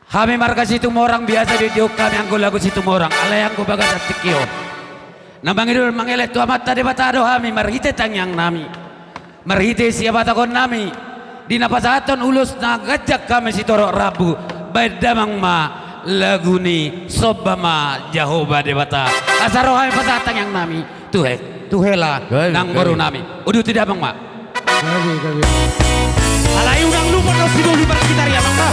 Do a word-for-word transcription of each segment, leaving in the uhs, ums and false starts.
Hami marga Situmorang biasa didokhon hami anggo lagu Situmorang, alai anggo bagasan tingki on na mangido mangelek tu Amanta Debata do hami marhite tangiangnami, marhite sihabatahononnami, di na pasahathon ulos na ganjang hami sitorop rambu, baen damang ma lagu ni Somba ma Jahowa Debata. Asa ro hami pasahat tangiangnami tu he, tu hela nang borunami. Uduti damang ma. Alai unang lupa do sidoli pargitar i, amang, bah.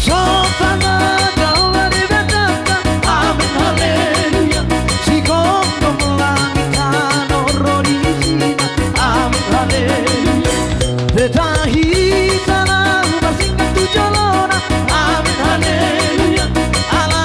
Somba ma Jahowa Debatanta. Amen haleluya. Sigomgom langit tano ro di isina. Amen haleluya. Petahita na marsingkat tu jolona. Amen haleluya. Ala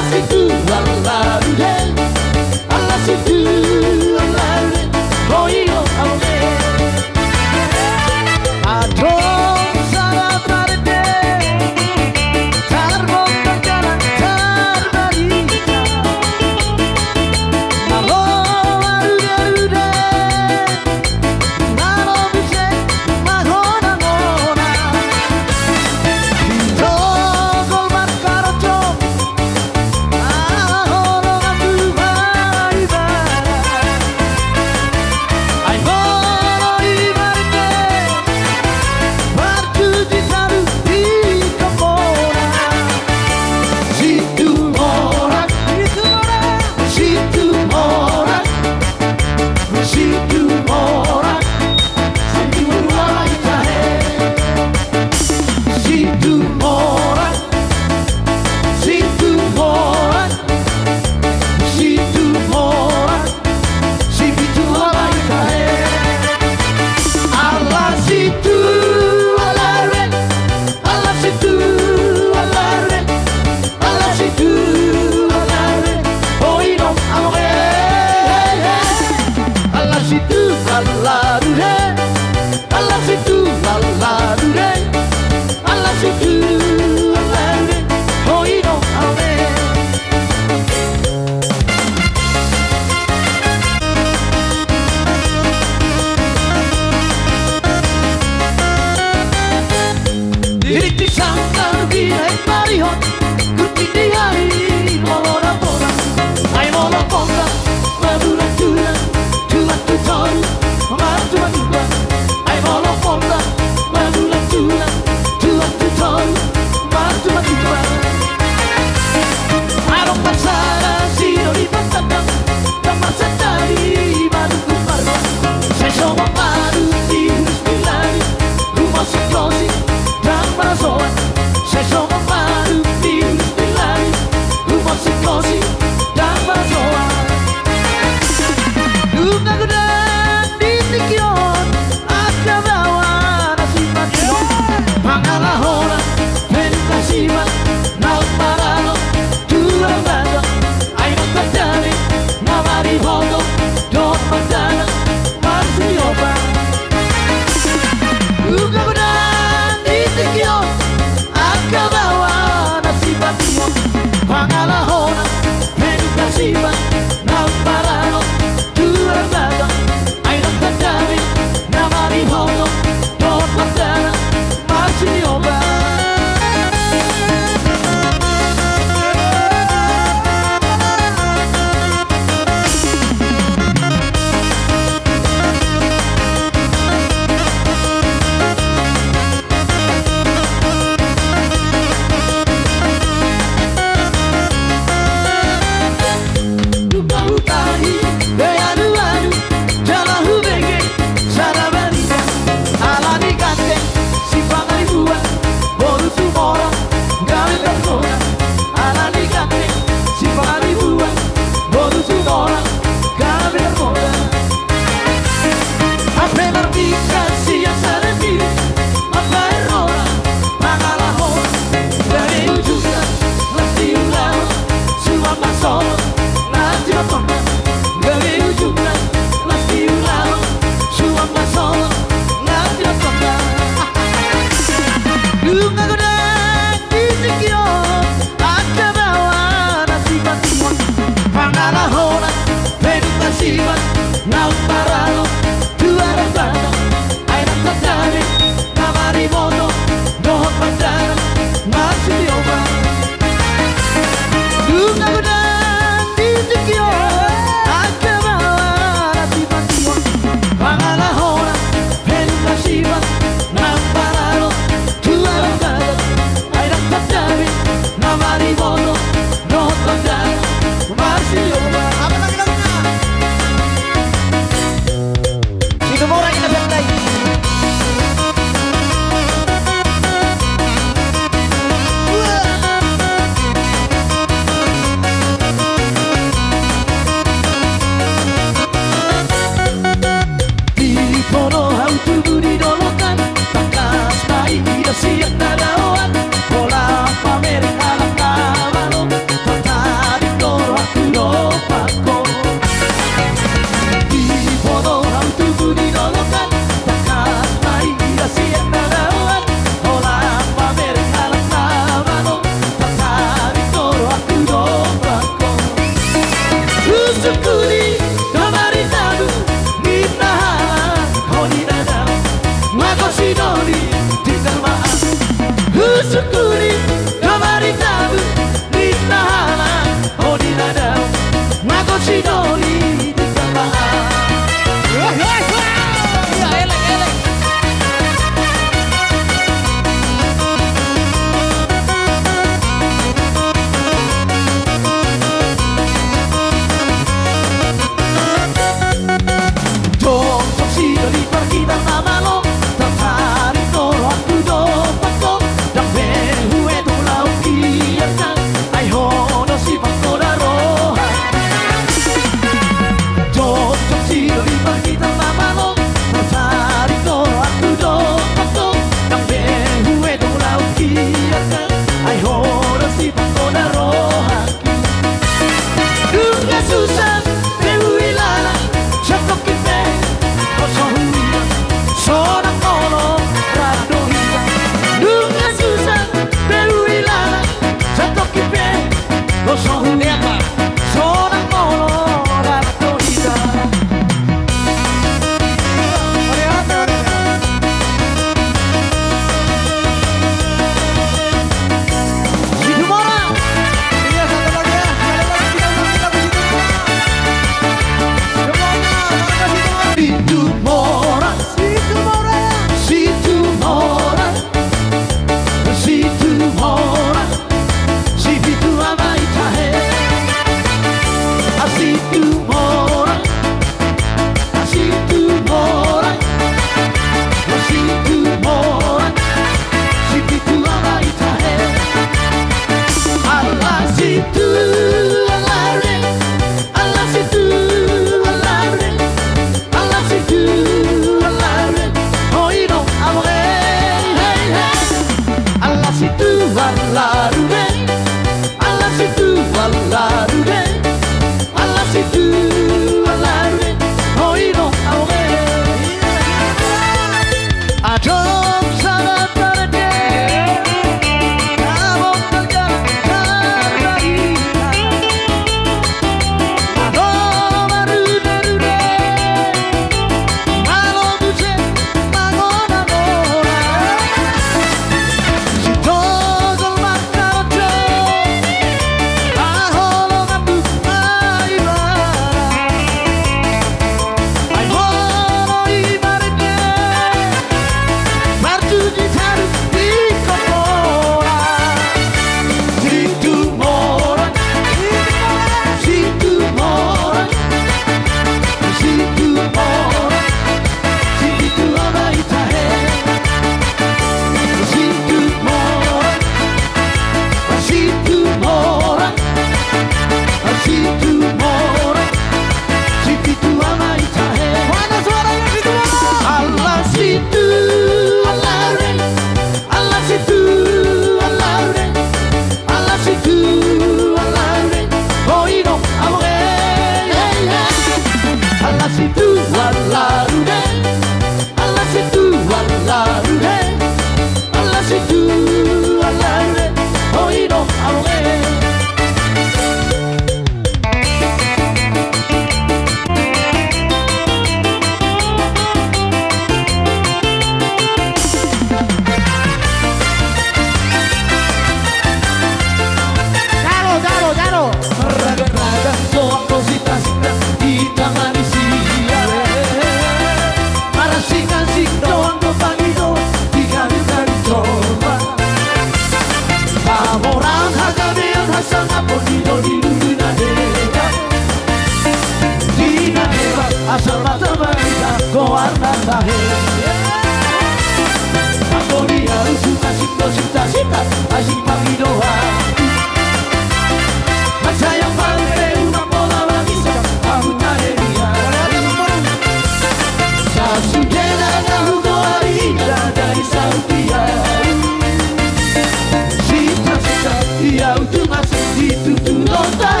Masuk di tutu lontar.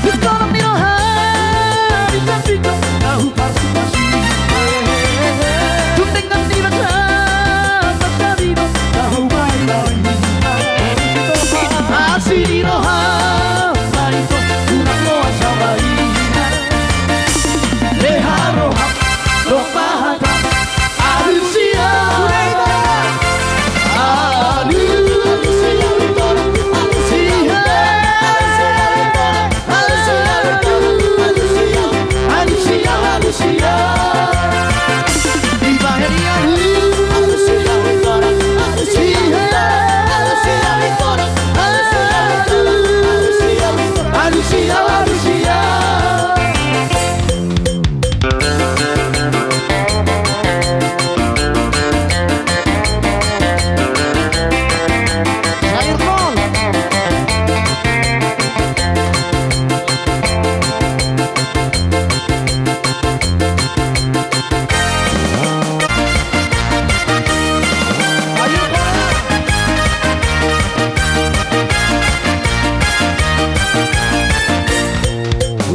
Di tolong ni roha, di samping kau, kau pasti masih. Tung dengan di mata, mata di mata, kau main-main. Asi di roha, main kau, kurang roha sama ini. Leha roha, roha hata.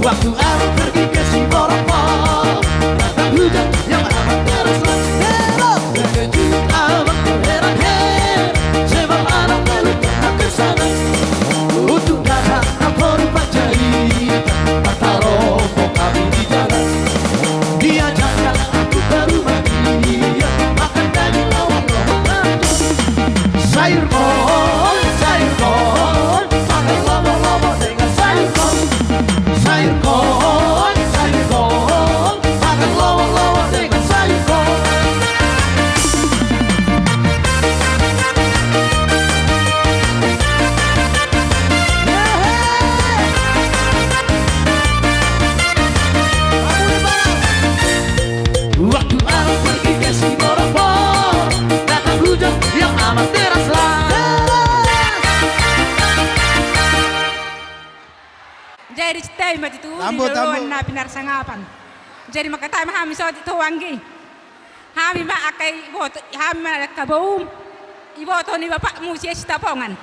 Waktu abang pergi ke Siborongkok, datang hujan yang amat deras, terus terkejut abang terheran-heran, sebab abang belum pernah ke sana. Untuk datang ke rumah cerita, mata rombong kami di jalan, diajaklah aku ke rumah dia, makan daging lawang-lawang. Sayur kol, sayur kol, makan lawang-lawang dengan sayur kol. Sayur kol, sayur kol, makan lawang-lawang dengan sayur kol. Waktu abang pergi ke Siborongkok, datang hujan yang amat deras lah. Jadi, cintai ma tutu di loloan na pinarsangapan. Jadi, mangkatai ma hami saotik tu anggi. Hami ma angka iboto, hami ma angka boum, iboto ni bapakmu sian Sitapongan.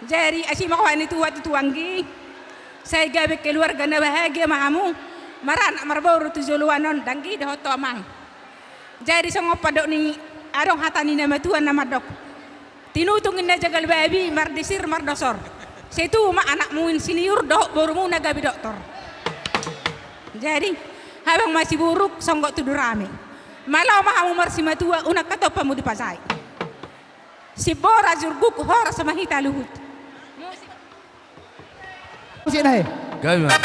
Jadi, asi ma ho hami tu anggi. Sai gabe keluarga na bahagia ma hamu, maranak marboru tu joloan on, danggi dohot tu amang. Jadi, songon pandok ni, adong hata ni na matua na mandok. Tinutung ninna jagal babi, mardisir mardosor. Sai tubu ma anakmu i siniur dohot borumu na gabe doktor. Jadi, habang masiburuk songgop tudu rame. Malo ma hamu marsimatua, unang hatompa hamu dipajai. Simbora jurguk horas ma hita luhut. Musik. Musik na he. Gabe ma.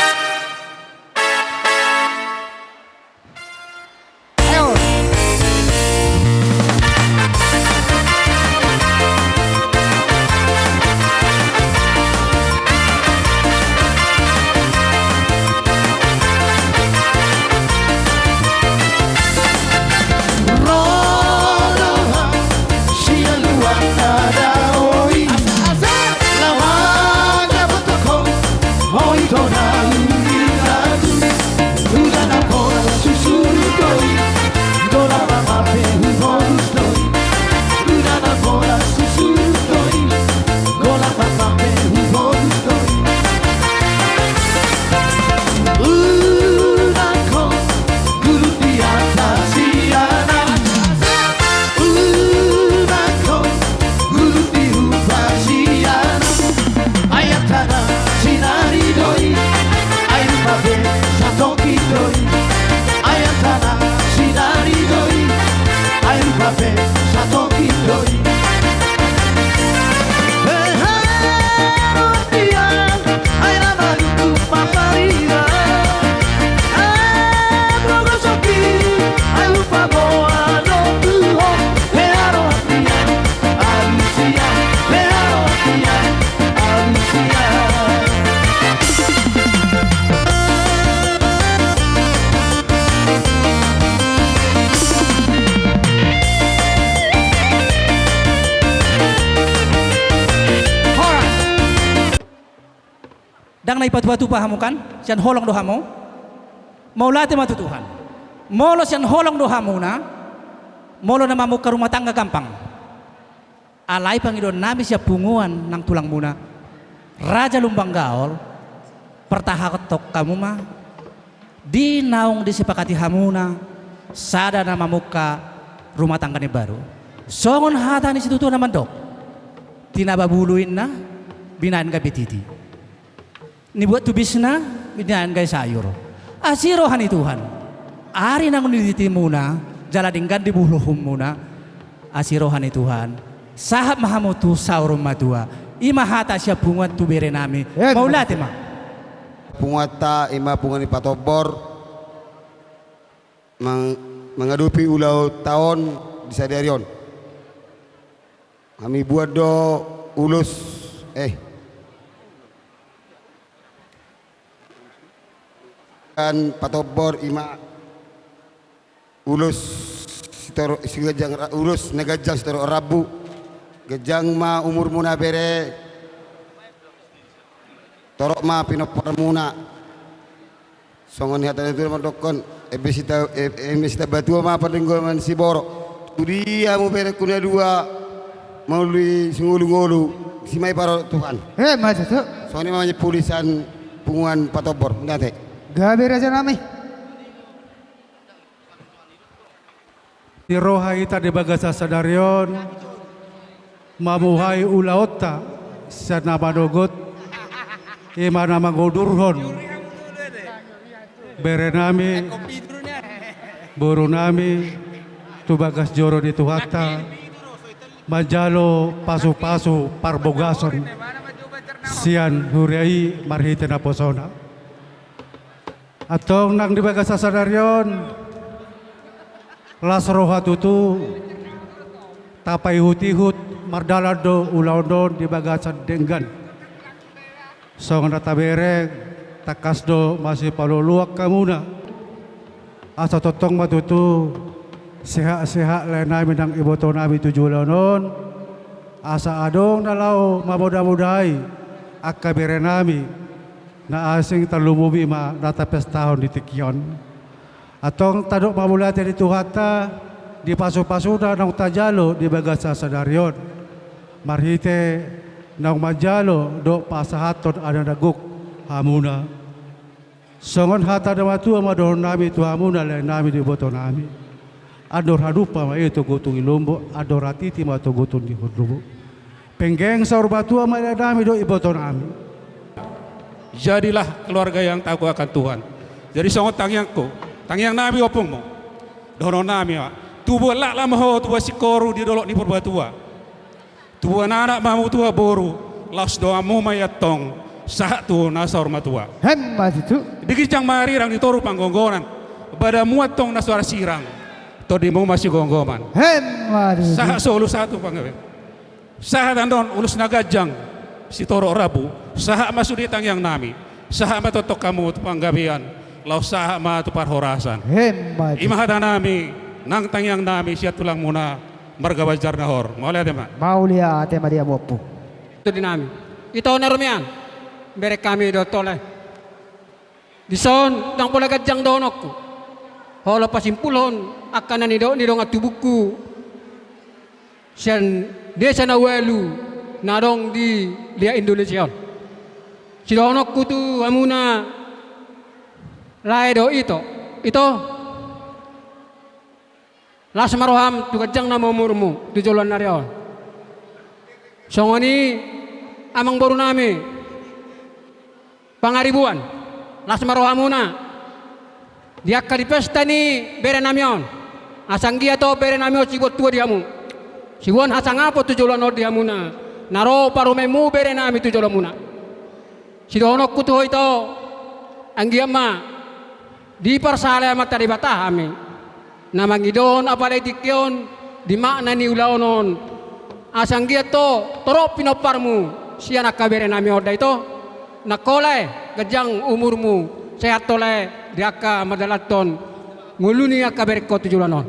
Ndang na ipatupa-tupa hamu kan, sian holong do hamu. Mauliate ma tu Tuhan. Molo sian holong do hamuna, molo na mamungka rumah tangga gampang. Alai pangidoan nami sian punguan nang tulangmuna, Raja Lumban Gaol, partahanhon hamu ma di naung disepakati hamuna sada na mamungka rumah tangga na baru. Songon hata ni situatua na mandok: Tinaba bulu inna, binahen gabe titi. Nibuat tubisna, binahen gabe sayur. Asi roha ni Tuhan. Ari naung di titimuna, jala denggan di buluhonmuna, asi roha ni Tuhan. Sahat ma hamu tu saur matua. I ma hata sian punguan tu bere nami. Mauliate ma. Punguanta, i ma punguan ni Patombor, mang-, mangadopi ulaonta on di sadari on. Hami buat do ulos, eh. Kan Patombor, i ma ulos sitorop, siganjang ra-, ulos na ganjang sitorop rambu. Ganjang ma umurmuna bere. Torop ma pinomparmuna. Songon hata ni tutu mandokkon, eme sita-, e-, eme sitamba tua ma pardenggan siborok. Tu dia hamu berengku na dua, mangolu singolungolu, si ma diparorot Tuhan. Emma tutu. Songon i ma manyampuli sian punguan Patombor. Mauliate. Gabe raja nami. Di roha hita di bagasan sadari on, mamuhai ulaonta sian na manogot, i ma na mangodurhon bere nami, boru nami, tu bagas joro ni Tuhanta, manjalo pasupasu parbogason sian huria i marhite naposona. Antong nang di bagasan sadari on, las roha tutu, tapaihutihut mardalan do ulaon on di bagasan denggan. Songon na tabereng, tangkas do masipaluluan hamuna. Asa tongtong ma tutu, sehatsehat lae nami nang iboto nami tu joloan on, asa adong na laho mamodamodai angka bere nami, na asing tarlumobi ma na tapestahon di tingki on. Antong tadok ma mauliate di Tuhanta, di pasupasuna naung tajalo di bagasan sadari on. Marhite naung manjalo dohot pasahathon anak na gok hamuna. Songon hata ni na matua ma dohonon nami tu hamuna lae nami dohot iboto nami. Andor hadumpang ma i togu-togu ni lombu, andor hatiti ma togutogu ni hundul. Penggeng saur matua ma lae nami dohot iboto nami. Jadilah keluarga yang takut akan Tuhan. Jadi songon tangiangku, tangiang nami ompungmu. Dohonon nami ma. Tubuan laklak ma ho, tubuan singkoru di dolok ni Purbatua. Tubuan anak ma hamu, tubuan boru, laos donganmu ma i antong, sahat tu na saur matua. Emma tutu. Di ginjang ma arirang, di toru panggonggonan, badanmu antong na so arsirang, tondimu ma sigomgoman. Emma tutu. Sahat solu sahat tu panggabean. Sahat annon ulos na ganjang, sitorop rambu, sahat ma sude tangiang nami, sahat ma tongtong hamu tu panggabean, laos sahat ma tu parhorasan. Emma tutu. I ma hata nami, nang tangiang nami, sian tulangmuna, marga Banjar Nahor. Mauliate ma. Mauliate ma di hamu, Ompu. Tu di nami. Ito na romean. Bereng hami dohot ho lae. Dison, ndang pola ganjang dohononku. Holan pasimpulhon angka na nidok ni dongan tubungku sian desa na ualu na adong di liat Indonesia on. Sidohononku tu hamuna lae dohot ito. Ito. Las ma roham tu ganjang nama umurmu tu joloan ni ari on. Songon i amangboru nami Pangaribuan, las ma rohamuna di angka di pesta ni bere nami on. Asa anggiat ho bere nami on siboan tua di hamu, siboan hasangapon tu joloan on di hamuna na ro parumaenmu bere nami tu joloanmuna. Sidohononku tu ho ito, anggiat ma diparsahali Amanta Debata hami na mangidohon apala di tingki on di makna ni ulaon on. Asa anggiat ho torop pinomparmu sian angka bere nami on da ito. Nang ho lae, ganjang umurmu, sehat ho lae di angka mandalanhon ngolu ni angka berengkon tu joloan on.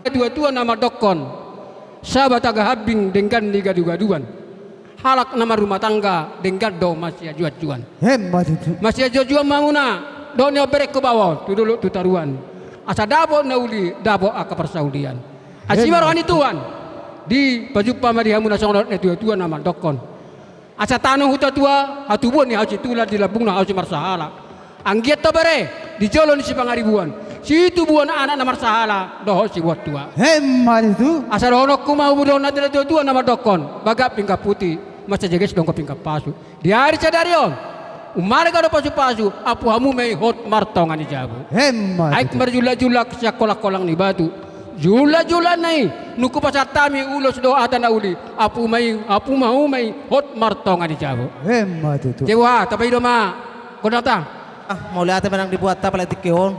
Tuatua na mandokkon, Sabatang hambing denggan ni gadugaduan. Halak na marrumah tangga denggan do masiajuajuan. Emma tutu. Masiajuajuan ma hamuna dohot ni on berengku baoa on tu dolok tu toruan. Asa dapot na uli, dapot angka parsaulian. Asi ma roha ni Tuhan. Dipajumpa ma di hamu na songon na tua-tua na mandokkon. Asa tano huta tua, hatubuan ni hau Situlan, di lambungna hau Simarsahala. Anggiat to bere, di jolo ni Sipangaribuan, situbuan anak na marsahala, dohot siboan tua. Emma tutu. Asa dohononku ma, umbahen na tua-tua na mandokkon, bagak pinggan puti, mansai jeges do pinggan pasu. Di ari sadari on, ummarga do pasu-pasu, apu hamu ma i hot martonga ni jabu. Emma tutu. Aek marjulak-julak sian kolang-kolang ni batu. Julak-julakna i, nunga hupasahat hami ulos dohot hata na uli, apu ma i, apu hamu ma i hot martonga ni jabu. Emma tutu. Jabu ha, tapaido ma gondangta. Ah, mauliate ma nang di Tuhanta pala tingki on.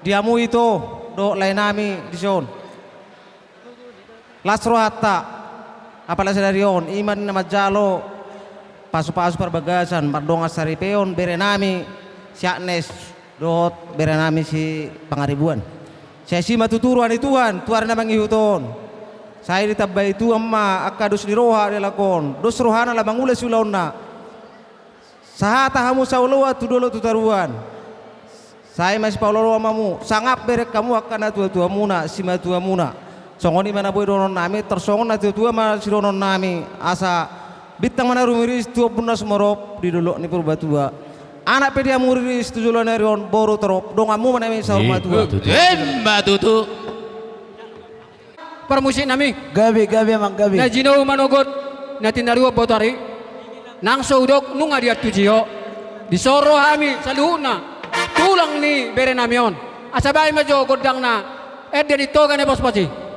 Di hamu ito, dohot laenami dison. Las rohanta, apala sadari on, i ma na manjalo pasu-pasu parbagasan, mardongan saripeon, berenami si Agnes, dohot berenami Sipangaribuan. Sai asi ma tutu roha ni Tuhan, tu ari na mangihut on. Sai ditambai Tuhan ma angka dos ni roha di halak on, dos rohana laho mangula siulaonna. Sahata hamu saoloan tu dolok tu toruan. Sai masipaoloan ma hamu, sangap bereng hamu angka natua-tuamuna, simatuamuna. Songon i ma na boi dohononnami, tarsongon natua-tua ma sidohononnami, asa bintang ma na rumiris tu ombun na sumorop di dolok ni Purbatua. Anak pe di hamu riris tu joloan ni ari on, boru torop, donganmu ma na i saur matua. Emma tutu. Parmusiknami. Gabe, gabe, amang, gabe. Na jinou manogot, na tinaruan botari. Nang so hudok nunga diantusi ho. Dison ro hami saluhutna tulang ni berenami on. Asa bahen ma jo gondangna. Ende ni toga na pos-pos i.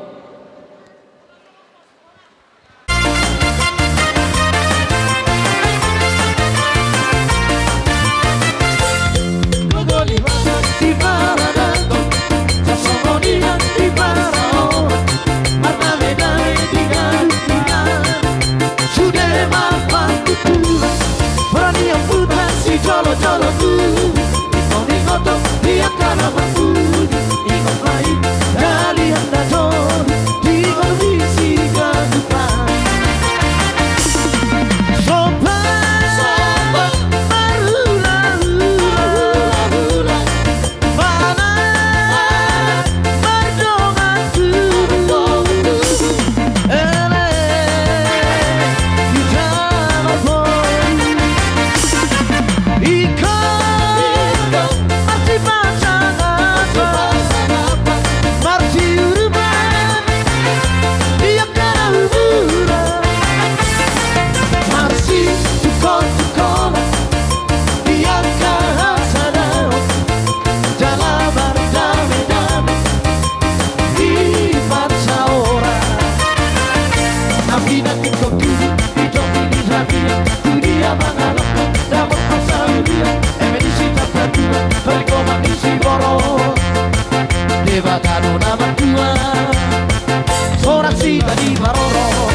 Debata do na martua, sonang sita di parorot.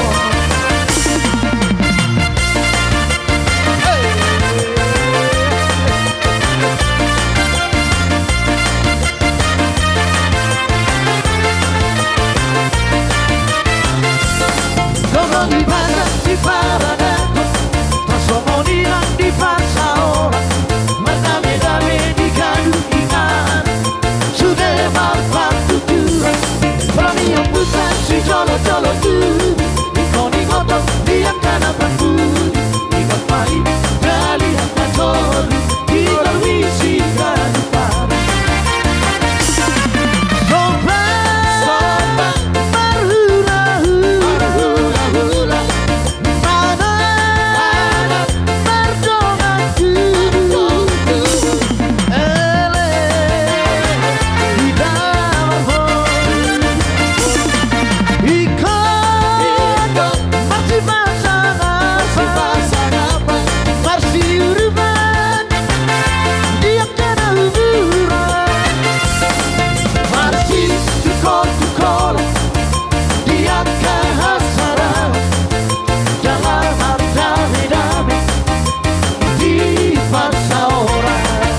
Songon i ma na siparadaton, tarsongon i nang di parsaoran, mardame-dame di haduan inganan, sude marpartuturan, pala ni ompunta sijolo-jolo tubu, ingkon ingotong di angka na parbudi, ingkon ma i dalihan na tolu, di toru ni siganup ari. Somba, somba, marhula-hula, marhula-hula, manat, manat, mardongan tubu. Ele, hita marhon. Ingkon, ingkon, marsipasangapan, marsipasangapan, marsiurupan. Di angka na umur, marsitungkol-tungkolan, di angka hasadaon, jala mardame-dame di parsaoran.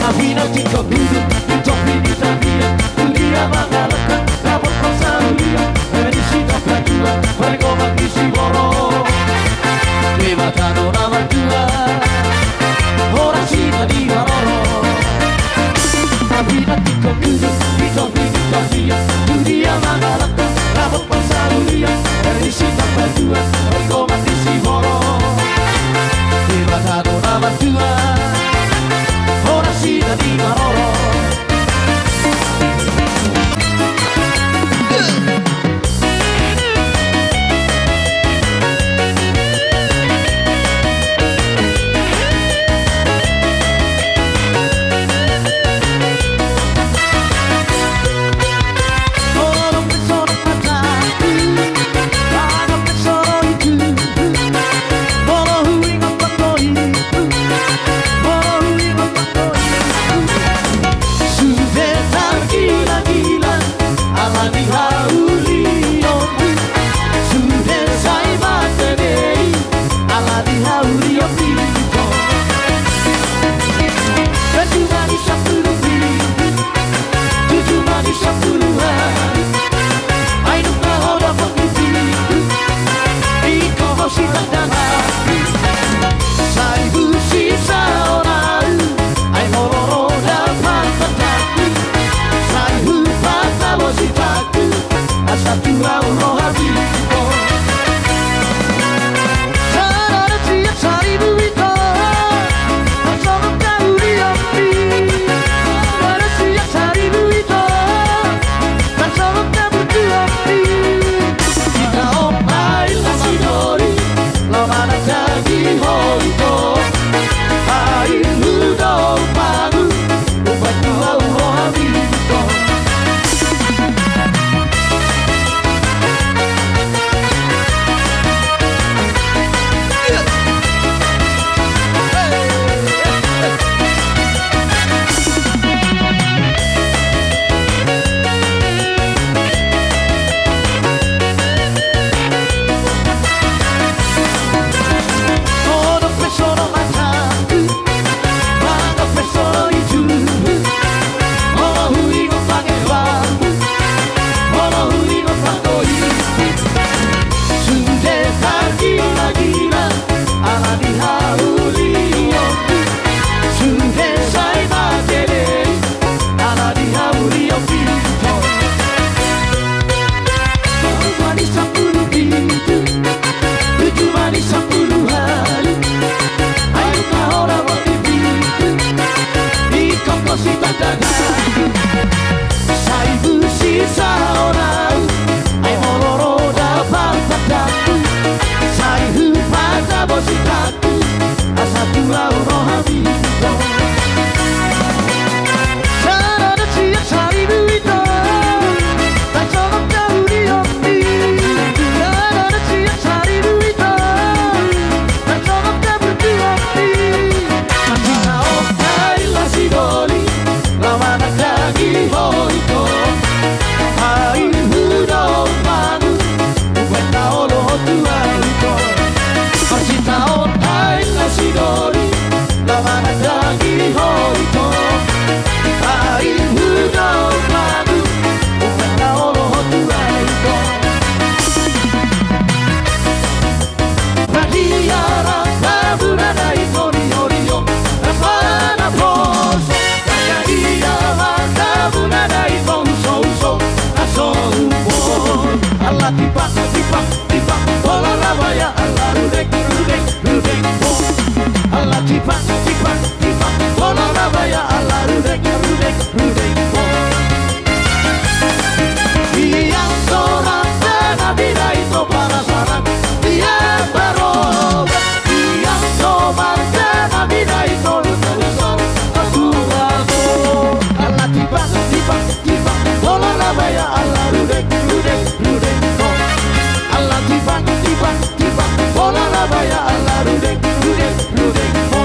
Api na tingkos dudu, di topi ni tangiang, tu dia mangalangka, dapot parsaulian, eme di sitamba tua, paling gomang di siborok. Debata do na martua, horas hita di parorot. Api na tingkos dudu, di topi ni tangiang, tu dia mangalangka, dapot parsaulian. Sitandang hami, sai busi saonari, ai molo ro dalan pandangku, sai hupatabo sitangku, asa tung ro hami. Sada na sian saribu ito, parsongon na uli on. Sada na sian saribu ito, parsongon na burju on. Hita on ma inna sidoli, laho manandangki ho ito. Ai hudomu, umbahen tung ro hami ito. Ala di hau ri au pito. Uju ma di sampulu pitu, uju ma di sampulu ualu. Ai tung hora ma di pitu, ingkon ho sitandang hami. Sai busi saonari, ai molo ro dalan pandangku, sai hupatabo sitangku, asa tung ro hami ito. Sada na sian saribu ito, parsongon na uli on. Sada na sian saribu ito, parsongon na burju on. Hita on ma inna sidoli, laho manandangki ho ito. Ai hudomu, umbahen na olo ho tu au ito. Hita on ma inna sidoli, laho manandangki ho ito. Ai hudomu, umbahen na olo ho tu au ito. Badia rap, babu na dainang, rio rio, rap na poso. Badia rap, babu na dainang, uso uso, na so umboto. Ala tipang tipang tipang, bola Rabaya, ala rudeng rudeng rudeng, bo. Ala tipang tipang tipang, bola Rabaya, ala rudeng rudeng rudeng, bo. Ia so rap na binahen ho parasaran, ia baroba. Ia so marga na binahen ho uso uso, na so umboto. Ala tipang tipang tipang, bola Rabaya, ala rudeng rudeng rudeng, bo. Ala tipang tipang tipang, bola Rabaya, ala rudeng rudeng rudeng, bo.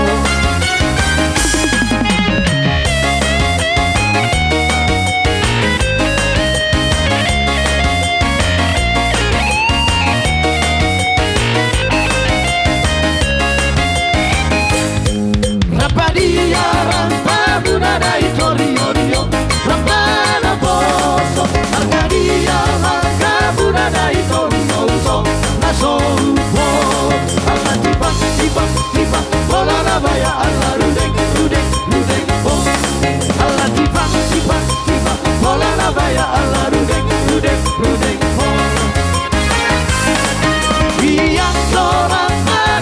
Rap badia rap, babu na dainang, rio rio, rap na poso. Marga dia, marga babu na dainang, uso uso, na so umboto. Ala tipang tipang tipang, bola Rabaya, ala rudeng rudeng rudeng, bo. Ala tipang tipang tipang, bola Rabaya, ala rudeng rudeng rudeng, bo. Ia so rap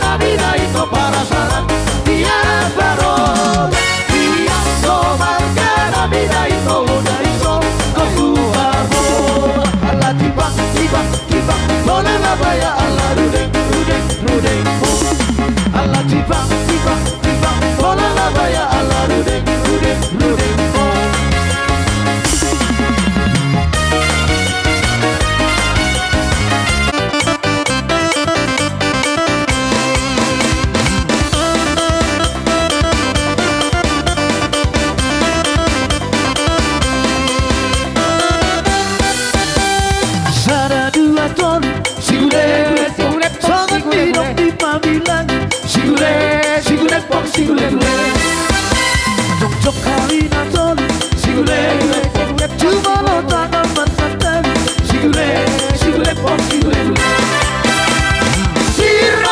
na binahen ho parasaran, ia baroba. Ia so marga na binahen ho uso uso, na so umboto. Ala tipang tipang tipang, bola Rabaya, ala rudeng rudeng rudeng, bo. Ala tipang tipang tipang, bola Rabaya, ala rudeng rudeng rudeng, bo. Sada dua tolu, sigulep, sigulep, songon sigulep, di na bilang. Sigulep, sigulep, pong, sigulep, sigulep. Jongjong hami na tolu, sigulep, sigulep, sigulep, jumolo tangan marsantabi. Sigulep, sigulep, pong, sigulep, sigulep. Sirip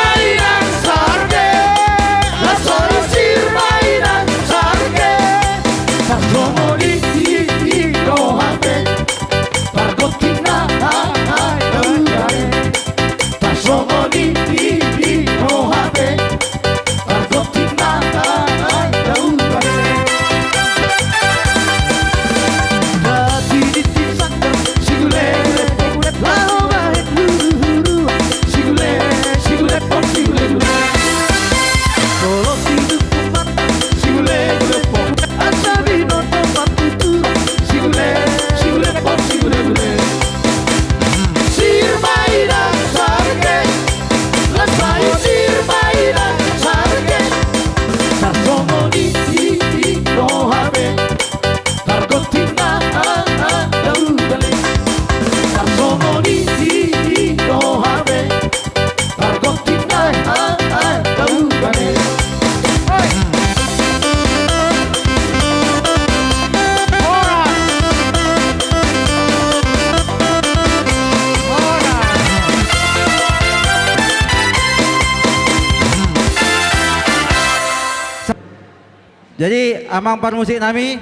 Jadi, amang parmusik nami,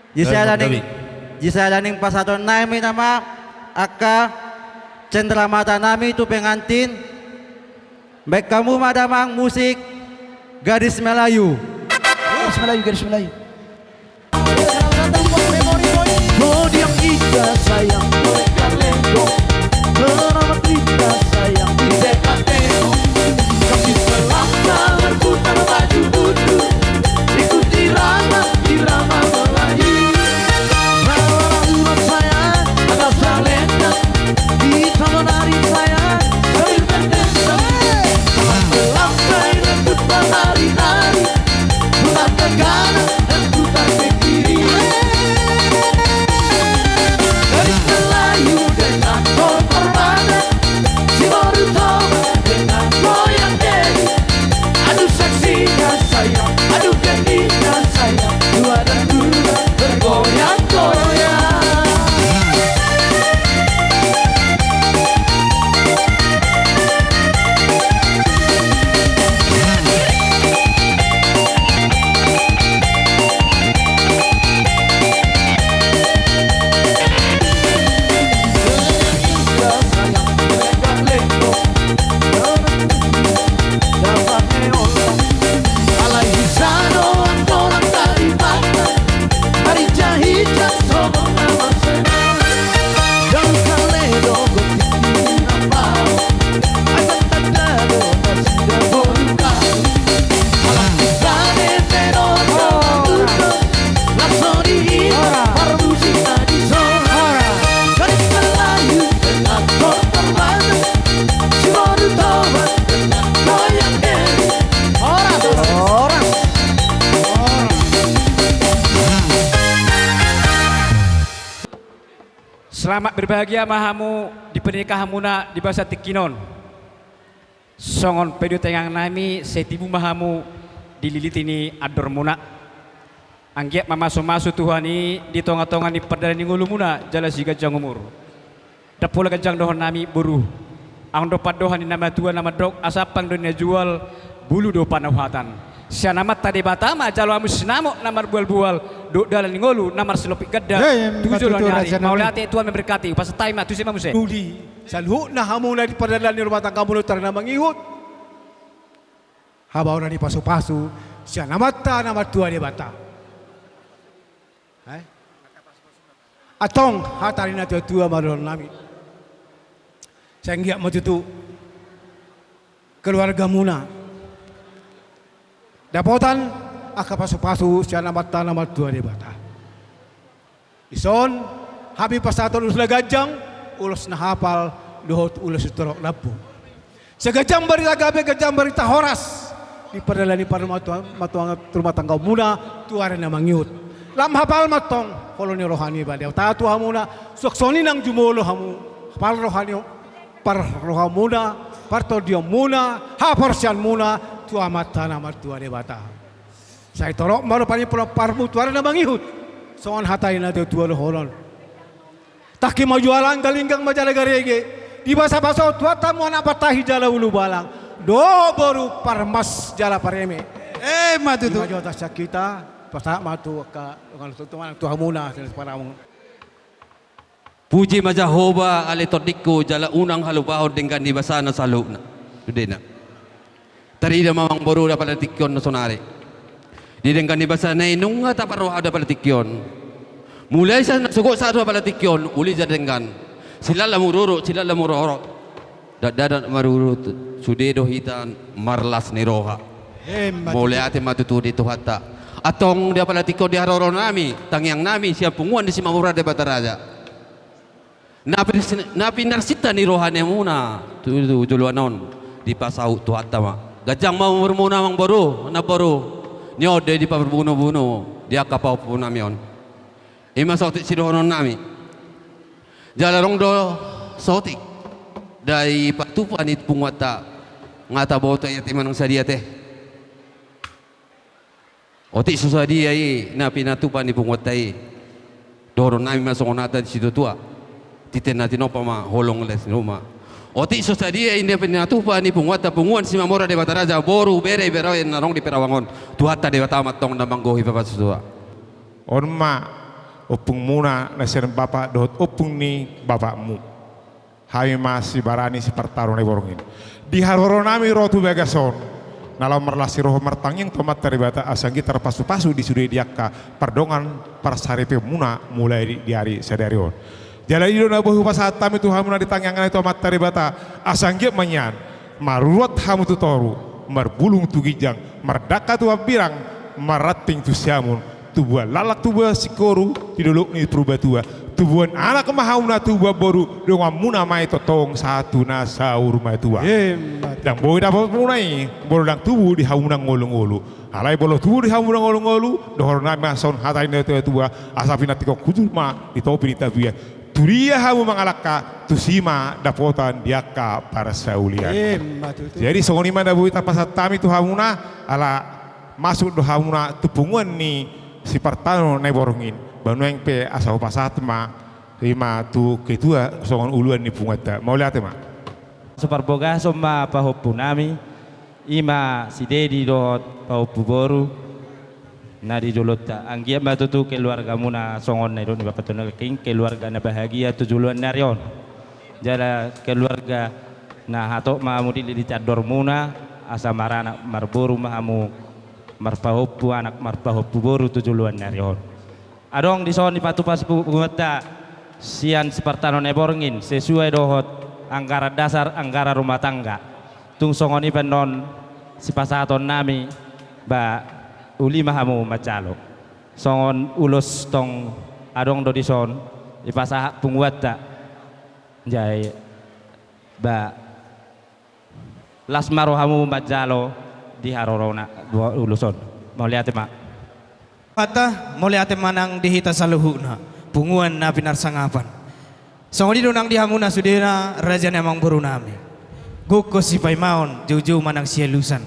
di sada ning, di sada ning pasahaton nami nama angka cendramata nami tu pengantin, baen hamu ma damang musik Gadis Melayu. Gadis Melayu, Gadis Melayu. Selamat berbahagia ma hamu di pernikahanmuna di bagasan tingki on. Songon pe do tangiang nami, sai tibu ma hamu di liliti ni andormuna. Anggiat ma mamasu-masu Tuhan i di tonga-tonga ni pardalanan ni ngolumuna jala siganjang umur. Ndang pola ganjang dohonon nami boru. Adong do pandohan ni na matua na mandok, asa ampang do na jual, bulu do panauhatan. Sian Amanta Debata ma jalo hamu sinamot na marbual-bual, dohot dalan ni ngolu na marsilompit ganda. Emma tutu, raja nami. Mauliate, Tuhan memberkati. Hupasahat hami ma, tusi ma muse. Uli saluhutna hamu na di pardalanan ni rumah tanggamuna, Tuhan na mangihut. Habaonan ni pasu-pasu sian Amanta na martua Debata. Eh? Antong hata ni na tua-tua ma dohonon nami. Sai anggiat ma tutu keluargamuna dapotan angka pasu-pasu sian Amanta na martua Debata. Dison hami pasahathon ulos na ganjang, ulos na hapal, dohot ulos sitorop lambok. Sai ganjang barita gabe, ganjang barita horas di pardalanan ni parmatua-, matua-, rumah tanggamuna tu ari na mangihut. Lam hapal ma antong holong ni roha ni Debata tu hamuna, suang songon i nang jumolo hamu, hapal roha ni, parrohamuna, partondionmuna, haporseaonmuna tu Amanta na martua Debata. Sai torop ma rupani pomparanmu tu ari na mangihut. Songon hata ni na tua-tua dohonon: Tangki ma jala anggalinggang ma jala garege, dibasa-basa Tuhanta hamu anak partahi jala ulubalang, dohot boru parmas jala pareme. Emma tutu. Ima jo hata sian hita, pasahat ma tu angka dongan, tu hamuna, sian paramu. Puji ma Jahowa ale tondingku, jala unang halupahon denggan ni basana saluhutna. Sudena. Tarida ma amang boru di apala tingki on na sonari. Di denggan ni basana i nunga taparroha di apala tingki on. Mulai sian na sogot sahat tu apala tingki on, uli jala denggan. Silala mururut, silala murorot. Dakdanak marurut, sude do hita marlas ni roha. Emma tutu. Mauliate ma tutu di Tuhanta. Antong di apala tingki on di haroro nami, tangiang nami, sian punguan ni Simarmura Debata Raja. Na pin-, na pinarsinta ni rohamuna tu, tu joloan on, dipasaut Tuhanta ma. Ganjang ma umurmuna amang boru, namboru. Ni on do i diparbunu-bunu di angka pahompu nami on. Ima saotik sidohonon nami. Jala adong do saotik dipatupa ni punguanta. Nga taboto i ate manang sadia ate. Otik so sadia i na pinatupa ni punguanta i. Dohonon nami ma songon hata ni situatua: Titen na tinompa ma holong las ni ruma. Otik so sadia i na pinatupa ni punguanta, punguan Simamora Debata Raja, boru, bere, bere na adong di Perawang on. Tuhanta Debata ma antong na manggohi pasu-pasu. On ma ompungmuna na sian bapa dohot ompung ni bapakmu. Hami ma sibarani sipartano Naiborngin. Di haroro nami ro tu bagas on, na laho marlas ni roha martangiang tu Amanta Debata asa anggiat tarpasu-pasu di sude di angka pardongan parsaripeonmuna mulai di, di ari sadari on. Jala i do na boi hupasahat hami tu hamuna di tangiangna i tu Amanta Debata, asa anggiat ma nian marurat hamu tu toru, marbulung tu ginjang, mardangka tu hambirang, marranting tu siamun, tubuan laklak tubuan singkoru di dolok ni Purbatua, tubuan anak ma hamuna tubuan boru, donganmuna ma i tongtong sahat tu na saur matua. Emma tutu. Ndang boi dapotmuna i molo ndang tubu di hamuna ngolu-ngolu. Alai molo tubu di hamuna ngolu-ngolu, dohonon nami ma songon hata ni na tua-tua, asa pinantikhon hujur ma di topi ni tapian. Tudia hamu mangalangka, tusi ma dapotan di angka parsaulian. Emma tutu. Jadi songon i ma na boi tarpasahat hami tu hamuna, ala masuk do hamuna tu punguan ni sipartano Naiborngin. Ba nuaeng pe asa hupasahat ma, i ma tu ketua songon uluan ni punguanta. Mauliate ma. Suparbogason ma pahompu nami, i ma si Dedi dohot pahompu boru na di jolonta. Anggiat ma tutu keluargamuna songon na nidok ni bapa tu na king, keluarga na bahagia tu joloan ni ari on. Jala keluarga na hatop ma hamu dillit di andormuna, asa maranak marboru ma hamu, marpahompu anak marpahompu boru tu joloan ni ari on. Adong dison dipatupa si punguanta sian sipartano Naiborngin sesuai dohot anggaran dasar anggaran rumah tangga. Tung songon i pe annon sipasahaton nami, ba uli ma hamu manjalo. Songon ulos tong adong do dison dipasahat punguanta. Jai ba las ma rohamu manjalo di harorona dua ulos on. Mauliate ma. Hata, mauliate ma nang di hita saluhutna, punguan na pinarsangapan. Songon i do nang di hamuna sudena, raja ni amangboru nami. Gokhon sipaimaon, joujou ma nang sialusan.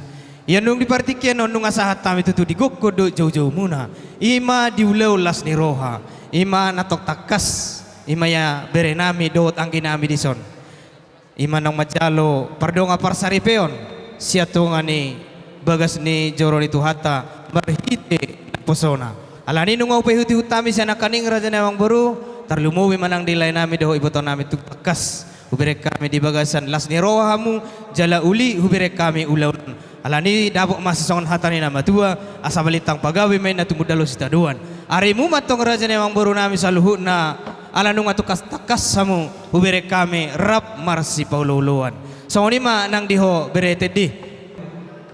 Ia nung di partingkian on nunga sahat hami tutu digokhon do joujoumuna. I ma di ulaon las ni roha. I ma na tong tangkas. I ma ia bere nami dohot anggi nami dison. I ma naung manjalo pardongan parsaripeon sian tonga ni bagas ni joro ni Tuhanta marhite naposona. Alani nunga hupaihut-ihut hami sian nangkaning raja ni amangboru, tarlumobi ma nang di lae nami dohot iboto nami, tung tangkas hubereng hami di bagasan las ni roha hamu, jala uli hubereng hami ulaon. Alani dapot ma songon hata ni na matua, asa balintang pagabe ma inna tumundalhon sitadoan. Arimu ma antong raja ni amangboru nami saluhutna, ala nunga tungkas tangkas hamu hubereng hami rap marsipaolo-oloan. Songon i ma nang di ho bere Tendi.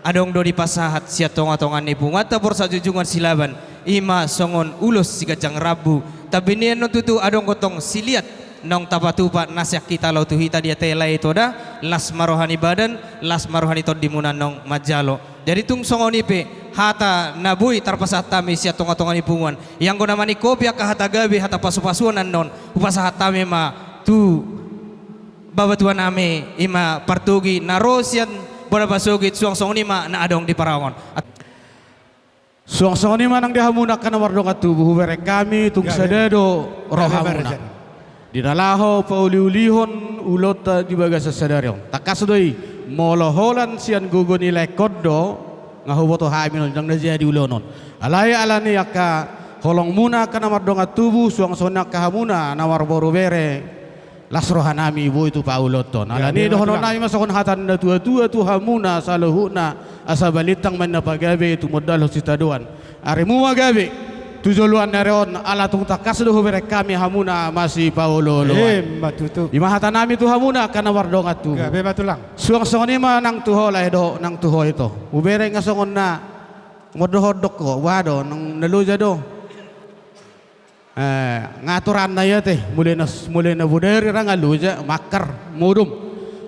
Adong do dipasahat sian tonga-tonga ni punguanta Borsak Junjungan Silaban, i ma songon ulos siganjang rambu. Tapi nian non tutu adong gotong siliat naung tapatupa na sian hita laho tu hita di ate lae i, Toda, las ma roha ni badan, las ma roha ni tondimuna naung manjalo. Jadi tung songon i pe hata na boi tarpasahat hami sian tonga-tonga ni punguan. Ianggo na maningkopi angka hata gabe, hata pasu-pasuan annon, hupasahat hami ma tu bapatua nami, i ma partogi na ro sian bona pasogit, suang songon i ma na adong di Perawang on. Suang songon i ma nang di hamuna angka na mardongan tubu, hubereng hami tung sada do rohamuna di na laho pauli-ulihon ulaonta di bagasan sadari on. Tangkas do i, molo holan sian gogo ni laengkon do, nga huboto hami non, ndang na jadi ulaon on. Alai ala ni angka holongmuna angka na mardongan tubu, suang songon i angka hamuna na marboru bere, las roha nami boi tu paoloonta on. Alani dohonon nami ma songon hata ni na tua-tua tu hamuna saluhutna, asa balintang ma inna pagabe tumundalhon sitadoan. Arimu ma gabe tu joloan ni ari on, ala tung tangkas do hubereng hami hamuna masipaolo-oloan. Emma tutu. I ma hata nami tu hamuna angka na mardongan tubu. Gabe ma tulang. Suang songon i ma nang tu ho lae dohot nang tu ho ito. Hubereng nga songon na mondok-ondok ho, boha do, nang na loja do. Eh, nga aturanna i ate, mule na, mule na bodari ra nga loja, mangkar, modom.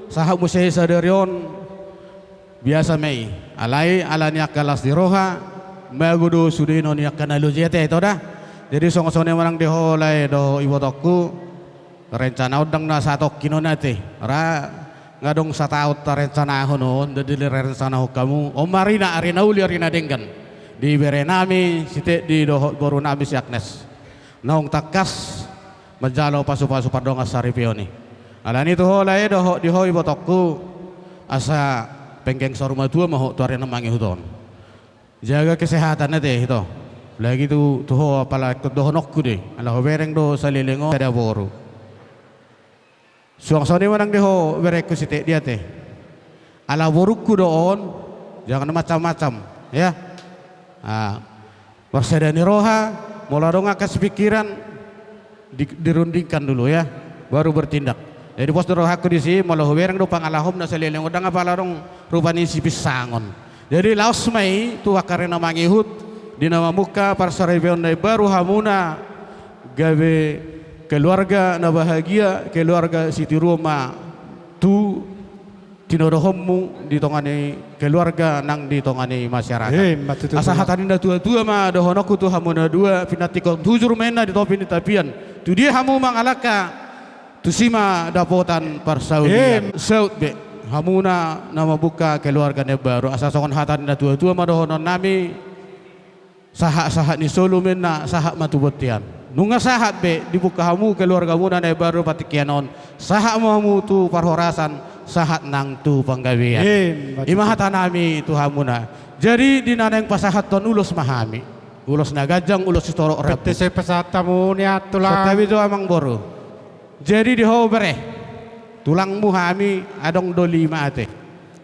Sahat muse sadari on, biasa ma i. Alai, ala ni angka las ni roha, mago do sudena ni angka na loja i ate, Toda. Jadi songon-songon i ma nang di ho lae dohot ibotongku. Rencana on ndang na satongkin on ate. Ra, nga adong sataon tarencanahon on, ndang direncanahon hamu. On ma arina, ari na uli, ari na denggan. Di bere nami si Tendi dohot boru nami si Agnes. Naung tangkas manjalo pasu-pasu pardongan saripeon i. Alani tu ho lae dohot di ho ibotongku, asa penggeng saur matua ma ho tu ari na mangihut on. Jaga kesehatan ate, ito. Apalagi tu, tu ho, apala ingkon dohononku do i. Ala hubereng do saleleng on sada boru. Suang songon i ma nang di ho berengku si Teddy ate. Ala borungku do on, jangan macam-macam, ya. Ah, marsada ni roha, molo adong angka sipingkiran, di, dirundingkan dulu, ya, baru bertindak. Jadi pos do rohangku disi, molo hubereng do pangalahom na saleleng on, ndang apala adong rupa ni sipinsangon. Jadi laos ma i tu angka ari na mangihut, di na mamungka parsaripeon na imbaru hamuna, gabe keluarga na bahagia, keluarga sitiruon ma tu tinodohonmu di tonga ni keluarga nang di tonga ni masyarakat. Ima tutu. Asa hata ni na tua-tua ma dohononku tu hamu na dua, pinantikhon hujur ma inna di topi ni tapian. Tu dia hamu mangalangka, tusi ma dapotan parsaulian. Ima. Saut be, hamuna na mamungka keluarga na imbaru. Asa songon hata ni na tua-tua ma dohononnami, sahat-sahat ni solu ma inna, sahat ma tu bontean. Nunga sahat be, dibungka hamu keluargamuna na imbaru partingkian on, sahat ma hamu tu parhorasan, sahat nang tu panggabean. Ima tutu. Ima hatanami tu hamuna. Jadi di na naeng pasahathon ulos ma hami. Ulos na ganjang, ulos sitorop rambu. Pette sai pasahat hamu nian tulang. Santabi jo amang boru. Jadi di ho bere, tulangmu hami adong do lima ate.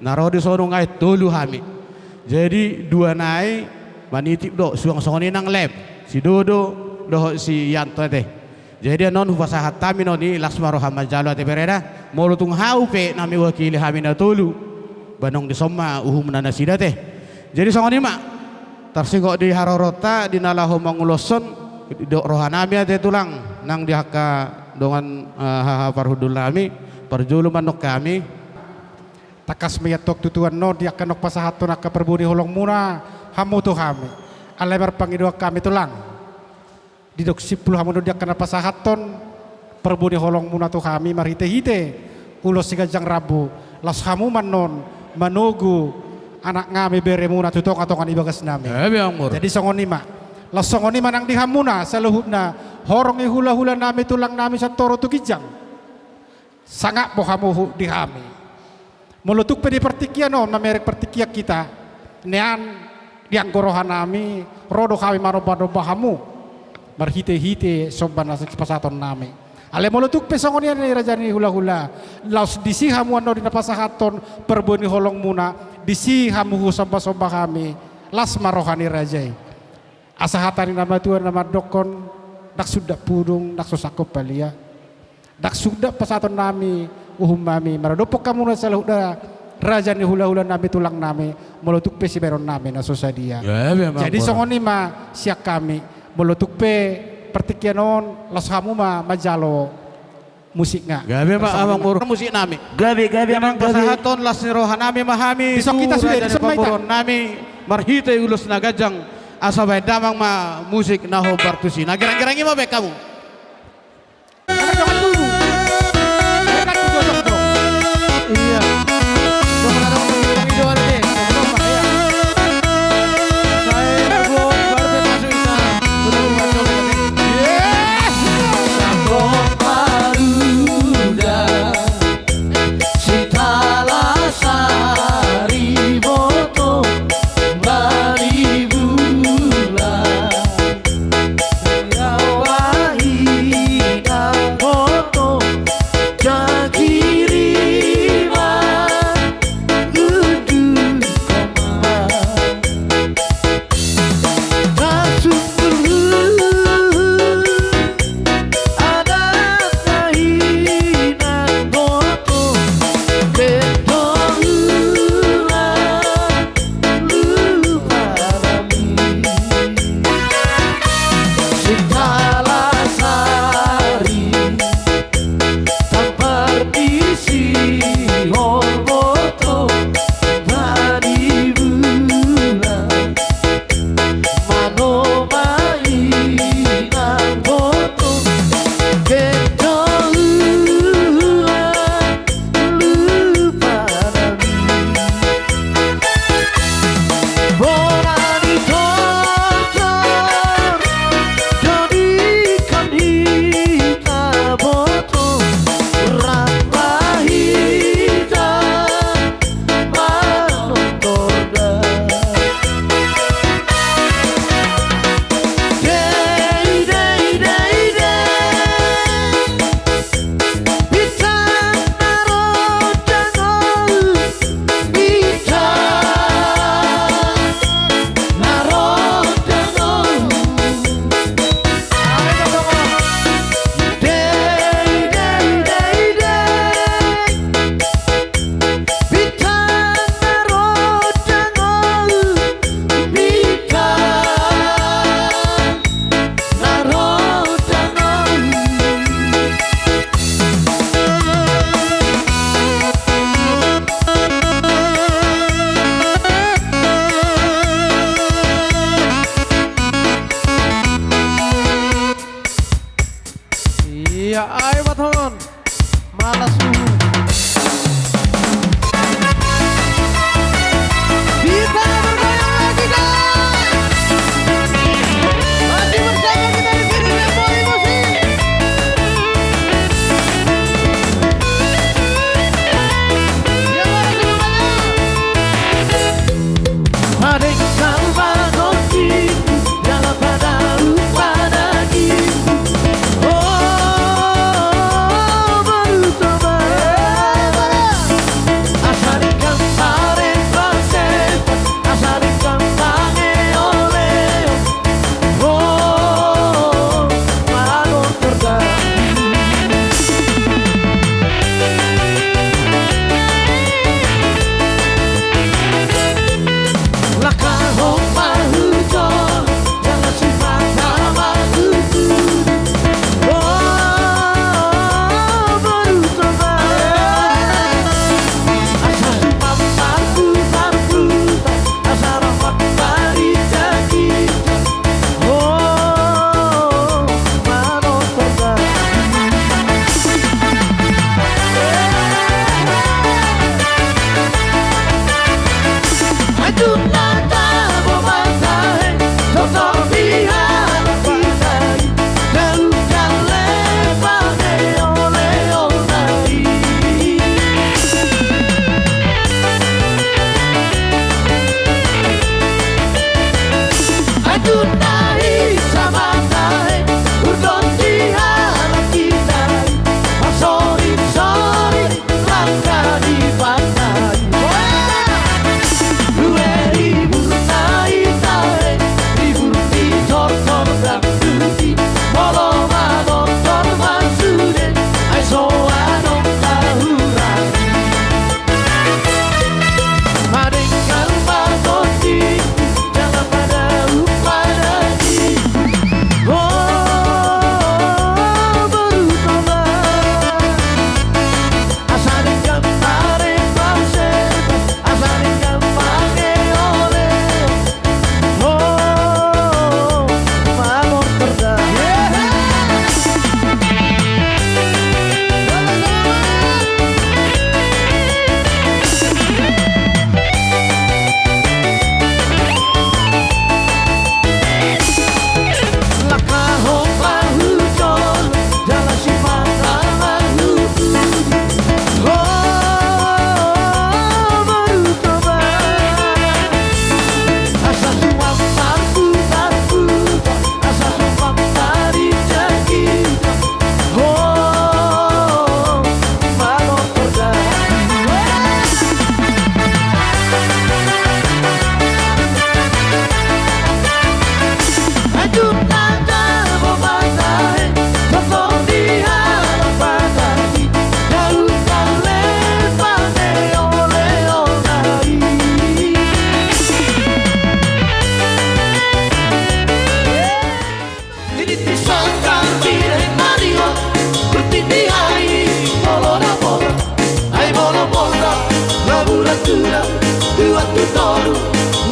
Na ro dison nunga tolu hami. Jadi dua nai manitip do, suang songon i nang lem, si Dodo dohot si Yanto ate. Jadi annon hupasahat hami non i, las ma roha manjalo ate bere da. Molo tung hau pe na mewakili hami na tolu, ba nang dison ma uhumna nasida ate. Jadi songon i ma. Tarsingot di haroronta, di na laho manguloshon, didok rohanami ate tulang, nang di angka dongan, eh, haha parhundulnami, parjolo ma annon hami. Tangkas ma i antong tutu annon di angka na pasahathon angka parbue ni holongmuna, hamu tu hami. Alai marpangidoan hami tulang. Didok simpul hamu annon di angka na pasahathon parbue ni holongmuna tu hami marhite-hite ulos siganjang rambu, laos hamu ma annon manogu anaknami beremuna tu tonga-tonga ni bagasnami. Jadi songon i ma. Laos songon i ma nang di hamuna saluhutna, horong ni hula-hulanami tulangnami Santoro tu ginjang. Sangap do hamu hu-, di hami. Molo tung pe di partingkian on, mamereng partingkian hita nian, di anggo rohanami, ro do hami manomba-nomba hamu marhite-hite somba na sipasahatonnami. Alai molo tung pe songon i, raja ni hula-hula, laos disi hamu annon di na pasahathon parbue ni holongmuna, disi hamu husomba-somba hami, las ma roha ni raja i. Asa hata ni na matua na mandokkon, ndang sundat pudung, ndang so sangkop palia. Ndang sundat pasahatonnami uhummami maradophon hamuna saluhutna, raja ni hula-hulanami tulangnami, molo tung pe sibahenonnami na so sadia. Jadi songon i ma sian hami, molo tung pe partingkian on, laos hamu ma manjalo musikna. Gabe ma amang boru, musiknami. Gabe, gabe amang, gabe. Pasahathon las ni rohanami ma hami tu raja ni pamoruonnami marhite ulos na ganjang, asa bahen damang ma musik na hombar tusi. Na girang-girang i ma bahen hamu.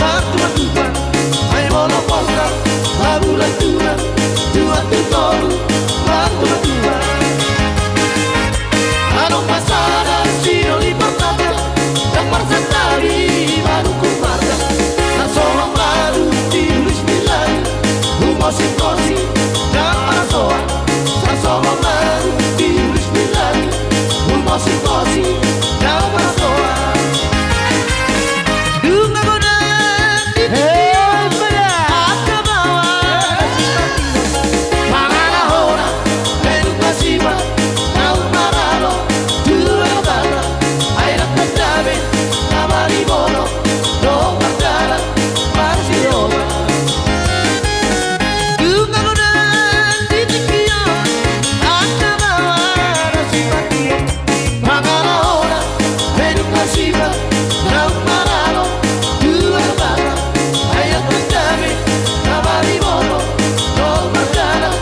Martuba-tuba, ai molo pola, labu lantuba, dua tu tolu, martuba-tuba. Adong ma sada sinoli partanda, ndang marsantabi manungkun marga. Na so mambaru tiulis milai, humosing-hosing, ndang marsoa. Na so mambaru tiulis milai, humosing-hosing, ndang marsoa. Dung na godang di tingki on, angka baoa na sipatian, mangalahona, dung na siba, naung maralo tu Debata, ai ndang tanda be na maribono, dohot mardalan marsihoba. Dung na godang di tingki on, angka baoa na sipatian, mangalahona, dung na siba, naung maralo tu Debata, ai ndang tanda be na maribono, dohot mardalan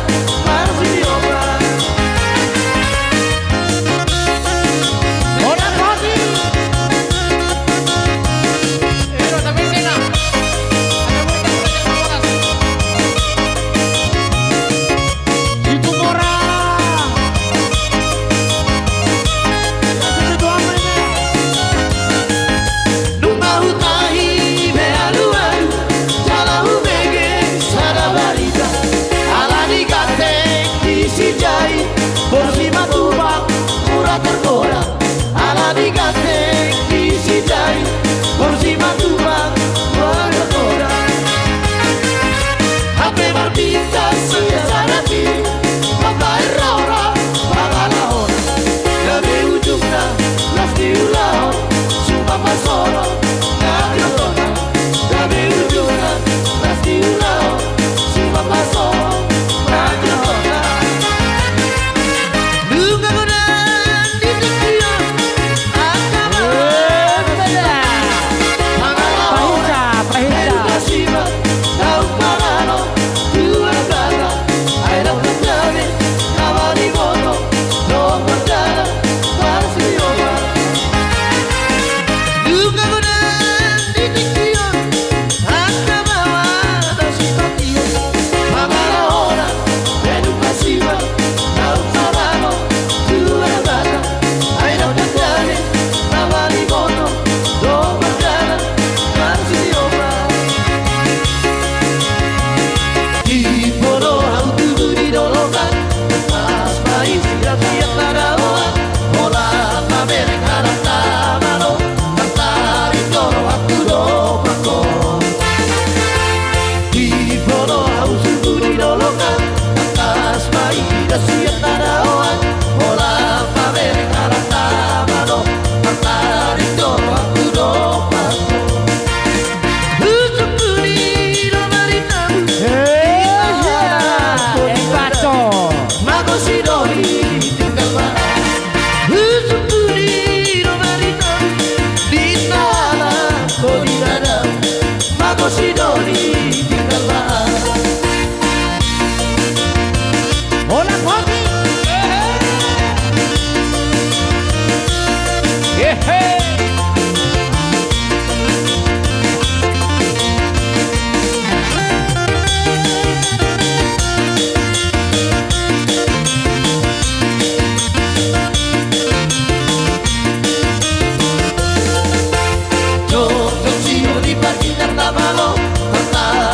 marsihoba. Horas, horas. Nunga hutahi be alualu, jala hubege sada barita. Ala ni ganteng ni si Jai, borsi ma tupa mura targoda. Ala ni ganteng ni si Jai, borsi ma tupa mura targoda. Hape marbintas sian sadari, mambaen rora mangalahona. Gabe ujungna las di ulaon, suman marsogot na di rohana. Gabe ujungna las di ulaon, suman marsogot na di rohana. Nunga godang di tingki on, angka baoa na sipatian, mangalahona, pahinta, pahinta, dung na siba, naung maralo tu Debata, ai ndang tanda be na maribono, dohot mardalan marsihoba. Nunga godang di tingki on, angka baoa na sipatian, mangalahona, dung na siba, naung maralo tu Debata, ai ndang tanda be na maribono, dohot mardalan marsihoba. Diboto ahu tubu di dolok an, tangkas ma i sian-sian Tarawan, holan mamereng halak na malo, tartarik do rohangku dompak ho. Diboto ahu tubu di dolok an, tangkas ma i sian-sian Tarawan, holan mamereng halak na malo, tartarik do rohangku dompak ho. Husungkun i do baritamu. Eh, eh, baco. Mago si Doli tinggal ma. Husungkun i do baritamu. Di dalan ho di dadamu. Mago si Doli tinggal ma. Holan hoti. Hehe. Jotjot si Doli pargittar na malo, tartarik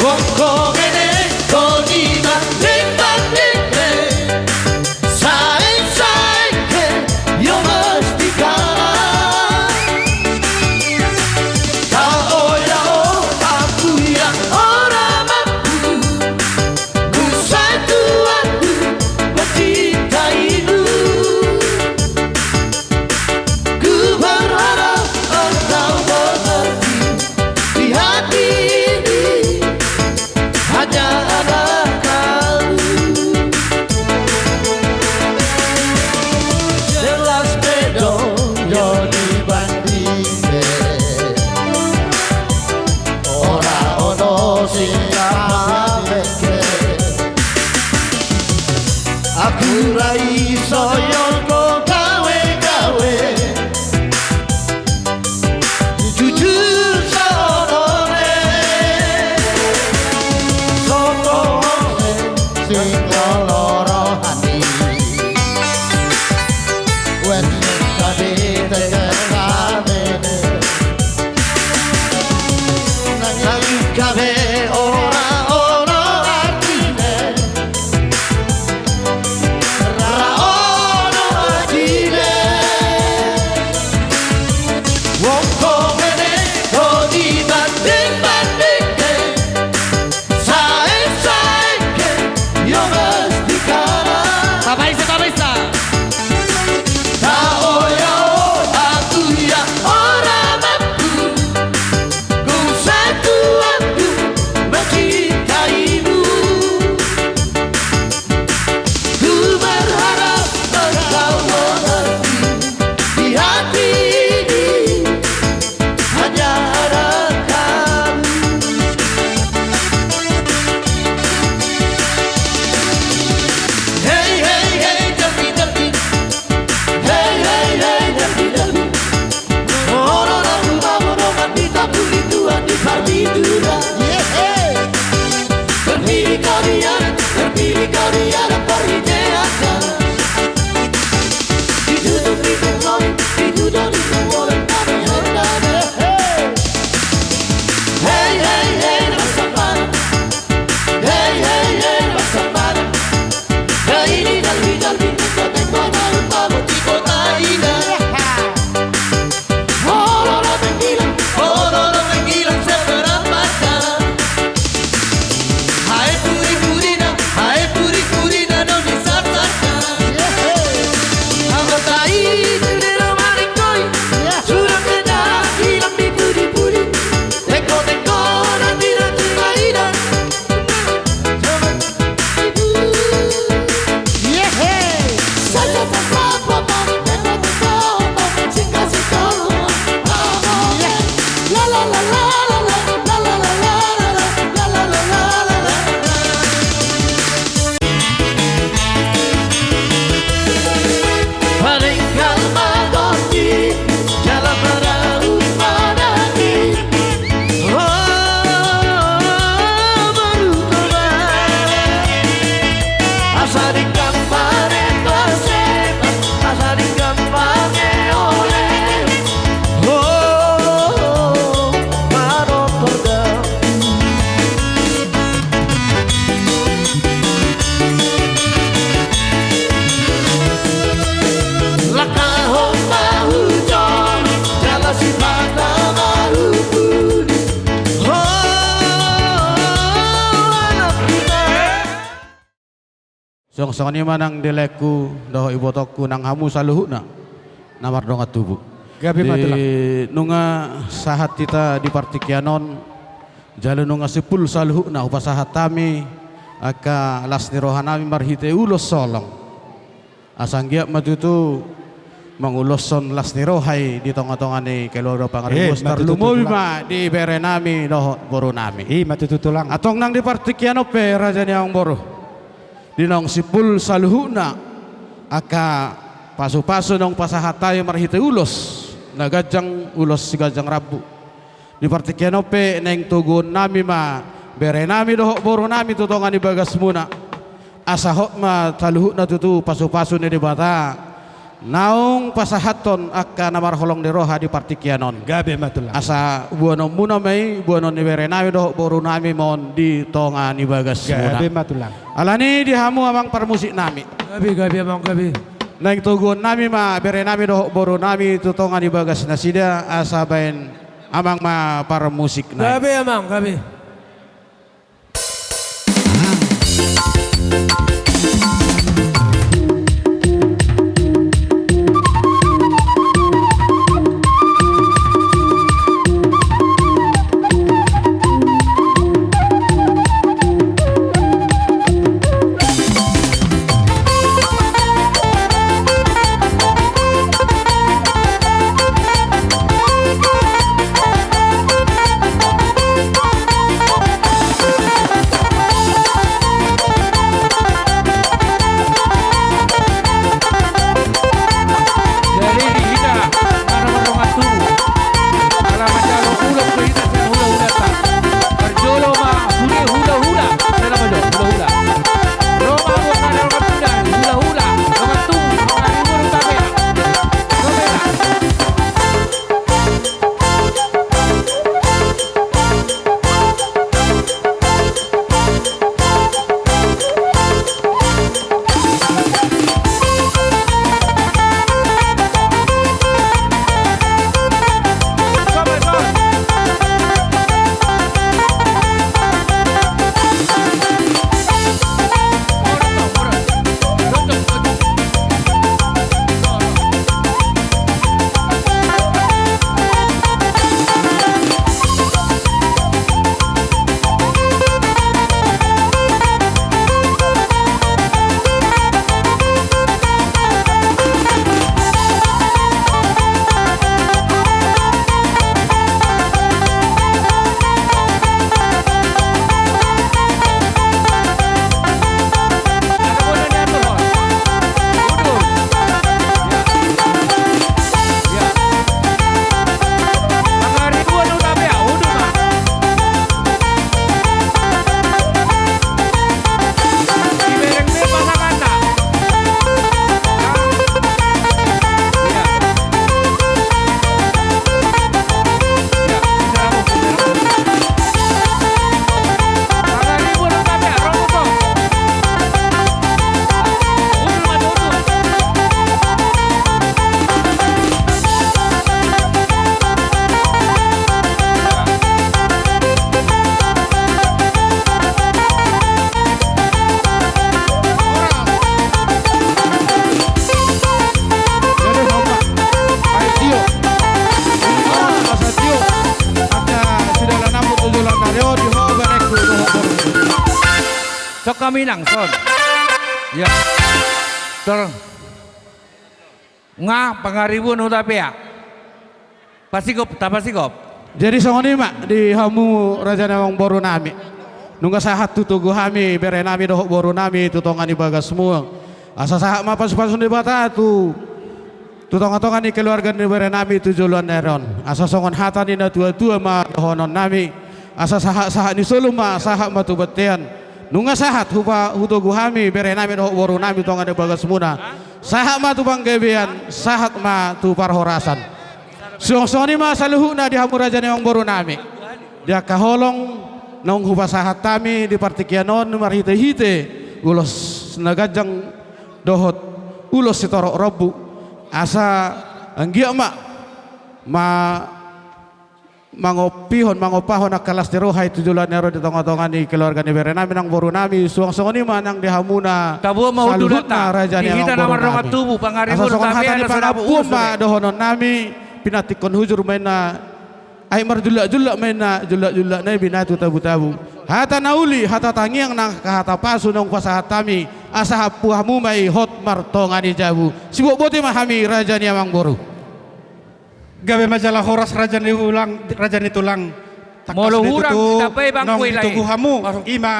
Kogene koni ma dipandite, sae sae ke yo mesti kalah. Tao ya o aku ya ora mampu, ku sai tuanku mencintai mu. Ku berharap engkau mengerti, di hati ini hanya ada kamu. Jelas pe do yo dibandingke, ora ono sing kalah. Aku ra iso yo gawe-gawe, jujur saonone. Sopo sing olo rohani, wes tadi tekan kami. Nang gabe ora ono artine, ra ono artine. Wong kogene koni ma dipandingke, sae sae ke yo mesti kalah. Tapaisa, tapaisa. Tao ya o aku ya ora mampu, ku sai tuanku mencintaimu. Ku berharap engkau mengerti, di hati ini hanya ada kamu. Hei, hei, hei, jambi, jambi. Hei, hei, hei, jambi, jambi. Olo na rumah monoman di tampul itu di partitura. Terpilih kau di anak, terpilih kau di anak perhiteanku. Ditutup pintu kami, ditutup pintu oleh kami. Hei, hei, hei, rasa panas. Hei, hei, hei, rasa panas. Hei, ini dan bidal bintang kota yang baru di kota ini. Olo na menghilang, olo na menghilang seberapa jauh. Hai puri-purina, hai puri-purina, no di sasaka. Anggo tai tu dero maringkoi, sudah kena hilang di puri-puri. Teko-teko na tidak termainah. Songon i ma nang di laengku dohot ibotongku nang hamu saluhutna na mardongan tubu. Gabe ma, Tulang. Di nunga sahat hita di partingkian on, jala nunga simpul saluhutna hupasahat hami angka las ni rohanami marhite ulos holong. Asa anggiat ma tutu manguloshon las ni roha i di tonga-tonga ni keluarga pangaribus, tarlumobi ma di berenami dohot borunami. I ma tutu, Tulang. Antong nang di partingkian on pe, raja ni amangboru, di naung simpul saluhutna angka pasu-pasu naung pasahat hami marhite ulos na ganjang, ulos siganjang rambu. Di partingkian on pe naeng toguonnami ma berenami dohot borunami tu tonga ni bagasmuna. Asa hot ma saluhutna tutu pasu-pasu ni Debata naung pasahathon angka na marholong ni roha di partingkian on. Gabe ma tulang. Asa boanonmuna ma i, boanon ni berenami dohot borunami ma on di tonga ni bagasmuna. Gabe ma tulang. Alani di hamu amang parmusiknami. Gabe, gabe amang, gabe. Naeng toguonnami ma berenami dohot borunami tu tonga ni bagasnasida, asa baen amang ma parmusikna i. Gabe amang, gabe. Jadi di hita, na marhite hita, ala manjalo ulos do hita sian hulahulanta. Parjolo ma hula-hula, sian na manjalo hulahula. Ro ma buat na dalam hula-hula, dongan tubu, dongan tubu, dongan tubu. Songkop ma inang, son. Ia. Tor. Nga pangaribuan hutapea. Pasigop, tapasigop. Jadi songon i ma di hamu raja ni amangborunami. Nunga sahat tu togu hami berenami dohot borunami tu tonga ni bagasmuna. Asa sahat ma pasupasu ni Debata tu, tu tongatonga ni keluarga ni berenami tu joloan ni ari on. Asa songon hata ni natuatua ma dohononnami. Asa sahatsahat ni solu ma sahat ma tu bontean. Nunga sahat hupa, hutogu hami berenami dohot borunami tonga ni bagasmuna. Sahat ma tu panggabean, sahat ma tu parhorasan. Suang songon i ma saluhutna di hamu raja ni amangborunami. Di angka holong naung hupasahat hami di partingkian on marhitehite ulos na ganjang dohot ulos sitorop rombu. Asa anggiat ma, ma mangompihon, mangompahon angka las ni roha i tu joloan ni ari on di tongatonga ni keluarga ni berenami nang borunami, suang songon i ma nang di hamuna. Tabuan ma saluhutna hududanta, raja ni amangborunami. Di hita na mardongan tubu, pangaribuan hutapea, asa songon hata ni pangampuon ma dohononnami, pinantikhon hujur ma inna, ai marjullakjullak ma inna, jullakjullakna i binatu tabutabu. Hata na uli, hata tangiang nang hata pasu naung pasahat hami, asa hapu hamu ma i hot martonga ni jabu. Sibotboti ma hami raja ni amangboru. Gabe ma jala horas raja ni tulang, raja ni tulang. Molo hurang ditambai bangku i lae. Tangkas do i tutu naung ditogu hamu, i ma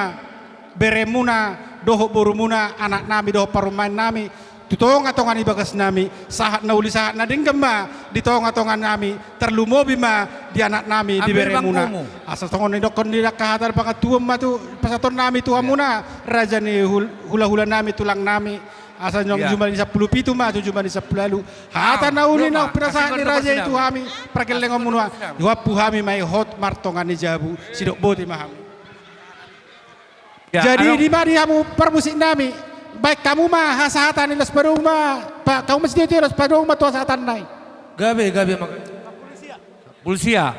beremuna dohot borumuna, anaknami dohot parumaennami tu tongatonga ni bagasnami, sahat na uli sahat na denggan ma di tongatonganami, tarlumobi ma di anaknami, di beremuna. Asa songon nidokkon ni dangka hata pangantuon ma tu pasahatonnami tu hamuna raja ni hul-, hulahulanami, tulangnami. Asa naung jumadi sampulu pitu ma tu jumadi sampulu ualu. Hata na uli naung pinasahat ni raja i tu hami pargellengonmuna. Huampu hami ma i hot martonga ni jabu, sidok boti ma hami. Jadi di ma di hamu parmusik nami, baen hamu ma hasahatan i, laos padomu ma, hamu ma sitio-tio laos padomu ma tu hasahatan nai. Gabe, gabe ma. Pulsia.